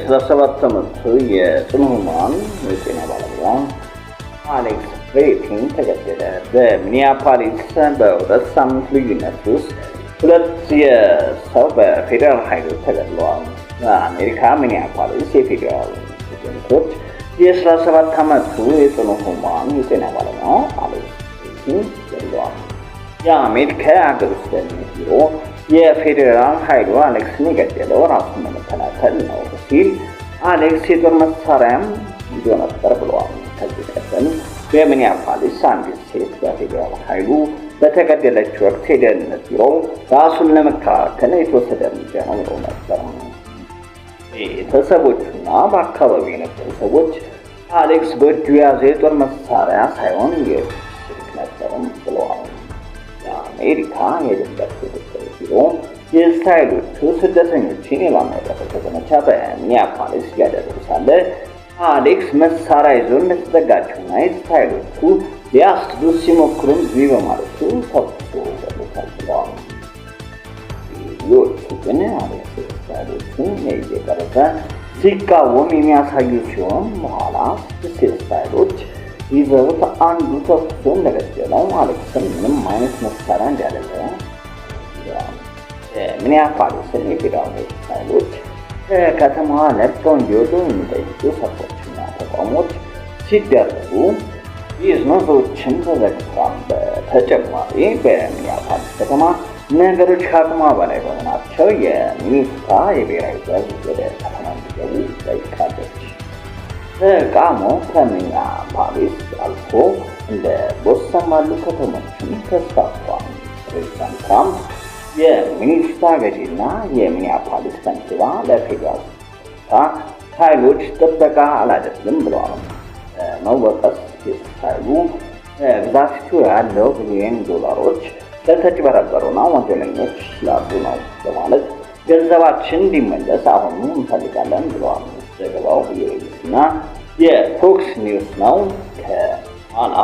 የ37 ዓመቱ የጽኑ ህሙማን የጤና ባለሙያ አሌክስ ብሬቲን ተገደለ። በሚኒያፖሊስ በ2 ሳምንት ልዩነት ውስጥ ሁለት የሰው በፌዴራል ኃይሎች ተገድለዋል። በአሜሪካ ሚኒያፖሊስ የፌዴራል ኤጀንቶች የ37 ዓመቱ የጽኑ ህሙማን የጤና ባለሙያ አሌክስ ብሬቲን ገድለዋል። የአሜሪካ የአገር ውስጥ ደህንነት ቢሮ የፌዴራል ኃይሉ አሌክስን የገደለው ራሱን ለመከላከል ነው ሲል አሌክስ የጦር መሳሪያም ይዞ ነበር ብለዋል። ከዚህ ቀደም በሚኒያፖሊስ አንዲት ሴት በፌዴራል ኃይሉ በተገደለች ወቅት የደህንነት ቢሮው ራሱን ለመከላከል የተወሰደ እርምጃ ነው ብለው ነበር። ቤተሰቦቹና በአካባቢው የነበሩ ሰዎች አሌክስ በእጁ የያዘው የጦር መሳሪያ ሳይሆን የእጅ ስልክ ነበርም ብለዋል። የአሜሪካ የድንበር ቁጥጥር ቢሮ የጸጥታ ኃይሎቹ ስደተኞችን ኢላማ ያደረገ ዘመቻ በሚኒያፖሊስ እያደረጉ ሳለ አሌክስ መሳሪያ ይዞ እንደተጠጋቸውና የጸጥታ ኃይሎቹ ሊያስጥሉት ሲሞክሩ እምቢ በማለቱ ተኩሶ ገድሎታል ብለዋል። ቪዲዮዎቹ ግን አሌክስ የጸጥታ ኃይሎቹን እየቀረጸ ሲቃወም የሚያሳዩ ሲሆን በኋላ 6 የጸጥታ ኃይሎች ይዘውት አንዱ ተኩሶ እንደገደለው አሌክስም ምንም አይነት መሳሪያ እንዳልያዘ ሚኒያፖሊስን የፌዴራል ኃይሎች ከከተማዋ ለቀው እንዲወጡ የሚጠይቁ ሰልፎችና ተቃውሞዎች ሲደረጉ ቢዝነሶችም ተዘግተዋል። በተጨማሪ በሚኒያፖሊስ ከተማ ነገሮች ከአቅሟ በላይ በመሆናቸው የሚኒሶታ የብሔራዊ ዘብ ወደ ከተማ እንዲገቡ ጠይቃለች። ተቃውሞ ከሚኒያፖሊስ አልፎ እንደ ቦስተን ባሉ ከተሞችም ተስፋፍቷል። ፕሬዚዳንት ትራምፕ የሚኒሶታ ገዢና የሚኒያፖሊስ ከንቲባ ለፌዴራል ኃይሎች ጥበቃ አላደርግም ብለዋል። መወቀስ የጸጥታ ኃይሉ በግዛቲቱ ያለው ቢሊዮን ዶላሮች ለተጭበረበሩና ወንጀለኞች ስላሉ ነው በማለት ገንዘባችን እንዲመለስ አሁኑ እንፈልጋለን ብለዋል። ዘገባው የኤቢሲና የፎክስ ኒውስ ነው። ከአና